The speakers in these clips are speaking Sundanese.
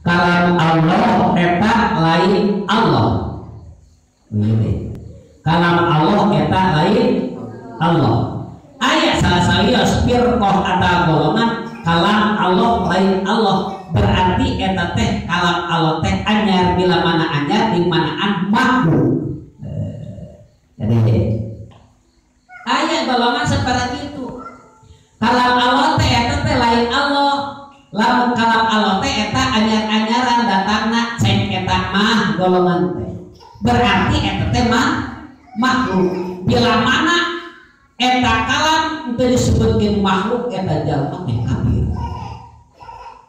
Kalam Allah eta lain Allah. Begini. Kalam Allah eta lain Allah. Aya salah salios firqah atau golongan kalam Allah lain Allah, berarti eta teh kalam Allah teh anyar, bila mana anyar di manaan makhluk. Jadi aya golongan seperti itu. Kalam Allah teh eta teh lain Allah. Lamun kalam Allah teh eta anyar-anyaran datangna, cek eta mah golongan teh. Berarti eta teh mah makhluk. Bila mana eta kalam teu disebutkeun makhluk, eta jalma teh kafir.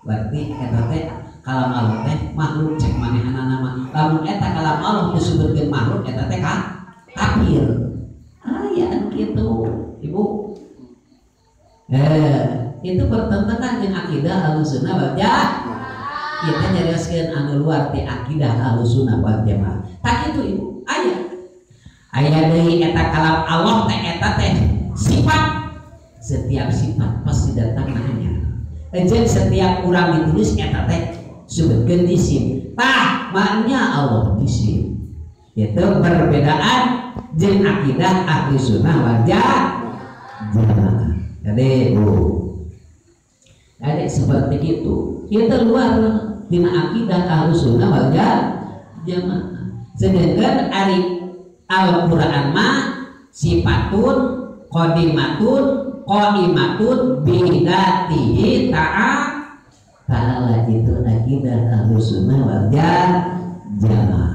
Berarti eta teh kalam Allah teh makhluk cek manehanana mah. Lamun eta kalam Allah disebutkeun makhluk, eta teh kafir. Aya anu kitu, Ibu. Itu bertentangan dengan akidah Ahlussunnah wal Jamaah. Kita nyarioskeun anu luar ti akidah Ahlussunnah wal Jamaah. Tak itu Ibu, aya. Aya deui eta kalam Allah teh eta teh sifat. Setiap sifat pasti datang anyar. Jeung setiap urang ditulis eta teh sebutkeun isim. Tah, maknya Allah isim. Itu perbedaan jeung akidah Ahli Sunnah wal Jamaah. Jadi Bu, jadi seperti itu. Kita luar tina akidah Ahli Sunnah wal Jamaah. Sedangkan ari Al-Qur'an mah sifatun qadimatun qaimatun bidatihi ta'ala, itu akidah Ahli Sunnah wal Jamaah.